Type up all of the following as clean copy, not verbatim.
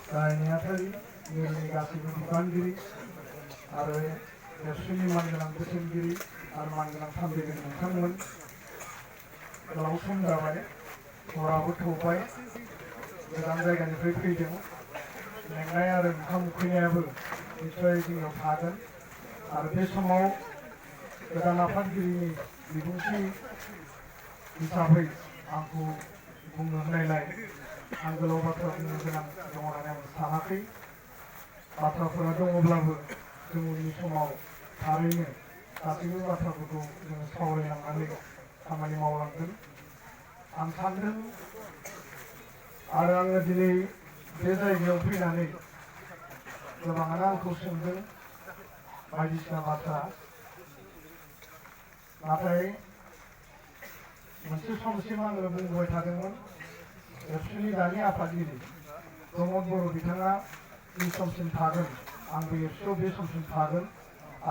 गाहायनि आफादगिरि मिरुनि गासैबो बिबानगिरि आरो देरसुंनि मानगोनां बोसोनगिरि आरो मानगोनां थान्दैगिरि नोंथांमोन गोलाव सम जाबाय हराबो थौबाय गोजान जायगानिफ्राय फैदों मेंनाय आरो ओंखाम उखैनायाबो निस्सय जोंनाव थागोन आरो बे समाव गोदान आफादगिरिनि बिबुंथि हिसाबै आंखौ बुंनो होनायलाय आं गोलाव बाथ्रा बुंनो गोनां दङ होननानै आं सानाखै बाथ्राफोरा दङब्लाबो जों उननि समाव थारैनो गासैबो बाथ्राफोरखौ जोङो सावरायलांनानै खामानि मावलांगोन आं सानदों आरो आङो दिनै बे जायगायाव फैनानै गोबाङानो आंखौ सोंदों बायदिसिना बाथ्रा नाथाय मोनसे समसिम आङो बुंबाय थादोंमोन एबसुनि दानि आफादगिरि प्रमद बर' बिथाङा जि समसिम थागोन आंबो एबसुआव बे समसिम थागोन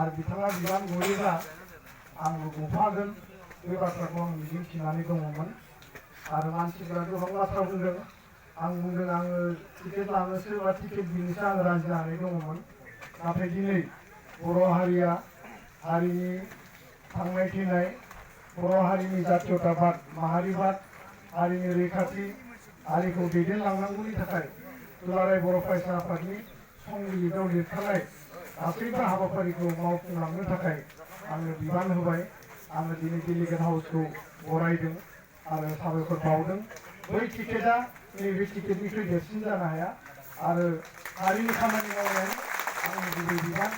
आरो बिथाङा बिबान गयोब्ला आंबो गफागोन बे बाथ्राखौ आं मिजिंथिनानै दङमोन आरो मानसिफ्रा गोबां बाथ्रा बुंदों आं बुंदों आङो टिकेट लानोसो बा टिकेट बिनोसो आं राजि जानानै दङमोन नाथाय दिनै बर' हारिया हारिनि थांनाय थैनाय बर' हारिनि जातीयताबाद माहारिबाद हारिनि रैखाथि हारिखौ दैदेनलांनांगौनि थाखाय दुलाराय बर' फरायसा आफादनि संबिजिराव लिरखानाय गासैबो हाबाफारिखौ मावफुंलांनो थाखाय आंनो बिबान होबाय आङो दिनै डेलिगेट हाउसखौ बरायदों आरो साबायखर बावदों बै टिकेटआ नैबे टिकेटनिख्रुइ देरसिन जानो हाया आरो हारिनि खामानि मावनाय आंनि गुबै बिबान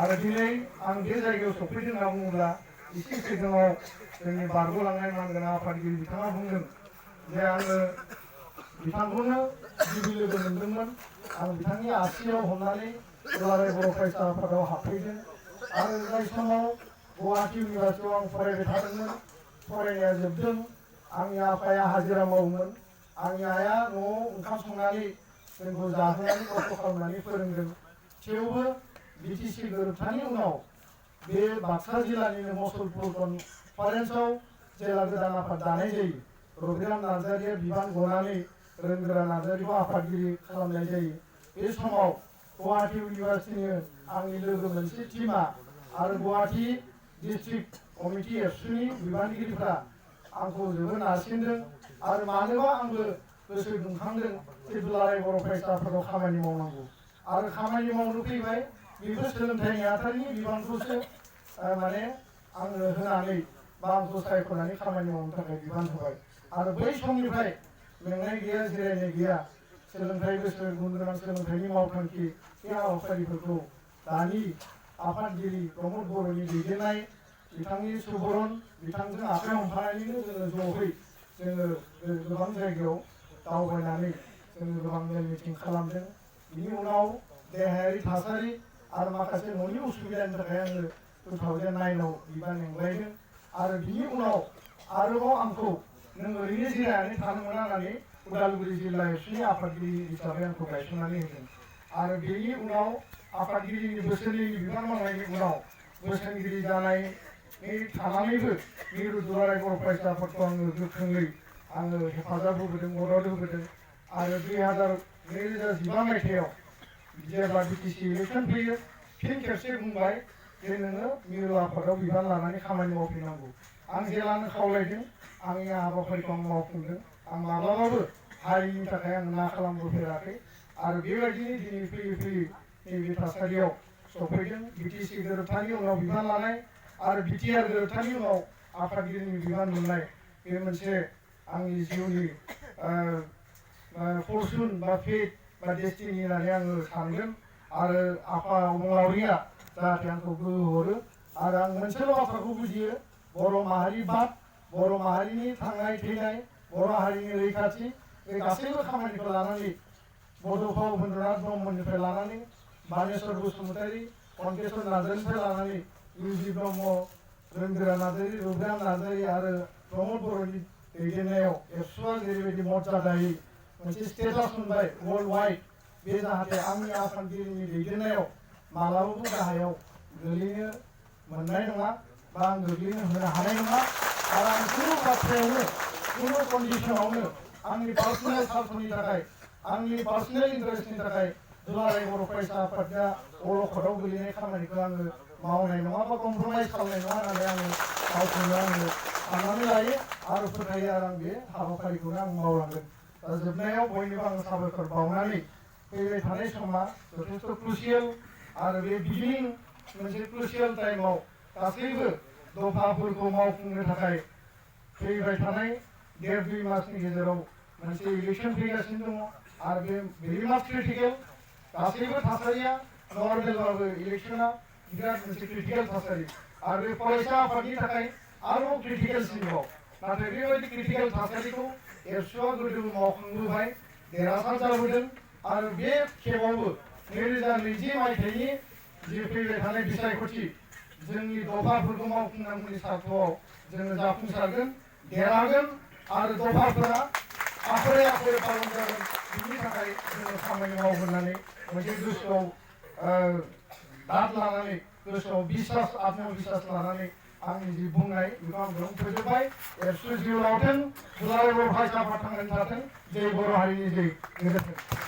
आरो दिनै आं बे जायगायाव सफैदों होनना बुङोब्ला एसे सिगाङाव जोंनि बारग'लांनाय मानगोनां आफादगिरि बिथाङा बुंदों जे आङो बिथांखौनो गिबि लोगो मोनदोंमोन आं बिथांनि आसियाव हमनानै दुलाराय बर' फरायसा आफादाव हाबफैदों आरो जाय समाव गुवाहाटी इउनिभार्सिटियाव आं फरायबाय थादोंमोन फरायनाया जोबदों आंनि आफाया हाजिरा मावोमोन आंनि आइया न'आव ओंखाम संनानै जोंखौ जाहोनानै खस्थ' खालामनानै फोरोंदों थेवबो बिटिसि गोरोबथानि उनाव बे बाक्सा जिल्लानिनो मसलपुर कनफारेन्सआव जेला गोदान आफाद दानाय जायो रबिराम नार्जारिया बिबान गनानै रोंगोरा नार्जारिखौ आफादगिरि खालामनाय जायो बे समाव गुवाहाटी इउनिभार्सिटिनि आंनि लोगो मोनसे टिमा आरो गुवाहाटी डिस्ट्रिक्ट कमिटि एबसुनि बिबानगिरिफ्रा आंखौ जोबोद नारसिनदों आरो मानोबा आंबो गोसो दुंखांदों जे दुलाराय बर' फरायसा आफादाव खामानि मावनांगौ आरो खामानि मावनो फैबाय बेबो सोलोंथाइ नेहाथारिनि बिबानखौसो माने आंनो होनानै बा आंखौ सायख'नानै खामानि मावनो थाखाय बिबान होबाय आरो बै समनिफ्राय मेंनाय गैया जिरायनाय गैया सोलोंथाइ बोसोर गुन गोनां सोलोंथाइनि मावथांखि बे हाबाफारिफोरखौ दानि आफादगिरि प्रमद बर'नि दैदेननाय बिथांनि सुबुरन बिथांजों आखाइ हमफानानैनो जोङो ज'है जोङो गोबां जायगायाव दावबायनानै जोङो गोबां मेल मिटिं खालामदों बिनि उनाव देहायारि थासारि आरो माखासे न'नि उसुबिदानि थाखाय आङो 2009आव बिबान एंग्लायदों आरो बिनि उनाव आरोबाव आंखौ नों ओरैनो जिरायनानै थानो मोना होननानै उदालगुरि जिल्ला एबसुनि आफादगिरि हिसाबै आंखौ गायसननानै होदों आरो बेनि उनाव आफादगिरिनि बोसोरनैनि बिबान मावनायनि उनाव बोसोनगिरि जानायनि थानानैबो मिरु दुलाराय बर' फरायसा आफादखौ आङो गोख्रोङै आङो हेफाजाब होबोदों मदद होबोदों आरो 2015 मायथाइयाव जेब्ला बिटिसि इलेक्सन फैयो फिन खेबसे बुंबाय जे नोङो मिरु आफादाव बिबान लानानै खामानि मावफैनांगौ आं जेलानो खावलायदों आंनि हाबाफारिखौ आं मावफुंदों आं माब्लाबाबो हारिनि थाखाय आं ना खालामबोफेराखै आरो बेबायदिनो दिनै फैयै फैयै नैबे थासारियाव सफैदों बिटिसि गोरोबथानि उनाव बिबान लानाय आरो बिटिआर गोरोबथानि उनाव आफादगिरिनि बिबान मोननाय बे मोनसे आंनि जिउनि फरचुन बा फेट बा डेस्टिनि होननानै आङो सानगोन आरो आफा अबंलावरिया जाहाथे आंखौ गोहो हरो आरो आं मोनसेल' बाथ्राखौ बुजियो बर' माहारि बाद बर' माहारिनि थांनाय थैनाय बर' हारिनि रैखाथि बे गासैबो खामानिखौ लानानै बड'फा उपेन्द्रनाथ ब्रह्मनिफ्राय लानानै बानेश्वर बसुमतारी कनकेश्वर नार्जारिनिफ्राय लानानै इउजि ब्रह्म रोंगोरा नार्जारि रबिराम नार्जारि आरो प्रमद बर'नि दैदेननायाव एबसुआ जेरैबायदि मर्यादायै मोनसे स्टेटास मोनबाय वर्ल्ड वाइड बे जाहाथे आंनि आफादगिरिनि दैदेननायाव मालाबाबो गाहायाव गोलैनो मोननाय नङा बा आं गोग्लैनो होनो हानाय नङा आरो आं खुनु बाथ्रायावनो खुनु कन्डिसनावनो आंनि पार्सनेल सार्थनि थाखाय आंनि पार्सनेल इन्टारेस्टनि थाखाय दुलाराय बर' फरायसा आफादा अलखदाव गोलैनाय खामानिखौ आङो मावनाय नङा बा कमप्रमाइज खालामनाय नङा होननानै आङो गावखौनो आङो साननानै लायो आरो फोथायो आरो आं बे हाबाफारिखौनो आं मावलांगोन। दा जोबनायाव बयनिबो आं साबायखर बावनानै फैबाय थानाय समा जथेस्थ' क्रुसियेल आरो बे बिगिनिं मोनसे क्रुसियेल टाइमाव गासैबो दफाफोरखौ मावफुंनो थाखाय फैबाय थानाय 1.5-2 मासनि गेजेराव मोनसे इलेक्शन फैगासिनो दङ आरो बे भेरि माच क्रिटिकेल गासैबो थासारिया नर्मेलबाबो इलेक्शना बिराद मोनसे क्रिटिकेल थासारि आरो बे फरायसा आफादनि थाखाय आरोबाव क्रिटिकेलसिनबाव नाथाय बेबायदि क्रिटिकेल थासारिखौ एबसुआ गोदोबो मावखांबोबाय देरहासार जाबोदों आरो बे खेबावबो 2020 मायथाइनि जि फैबाय थानाय बिसायख'थि जोंनि दफाफोरखौ मावफुंनांगौनि सार्थआव जोङो जाफुंसारगोन देरहागोन आरो दफाफोरा आखरे आखरे पालन जागोन बिनि थाखाय जोङो खामानि मावगोन होननानै मोनसे गोसोआव दाद लानानै गोसोआव बिसास आत्मबिसास लानानै आंनि जि बुंनाय बेखौ आं बेयावनो फोजोबबाय। एबसु जिउ लावथों दुलाराय बर' फरायसा आफाद थांनानै थाथों जै बर' हारिनि जै गोजोन्थों।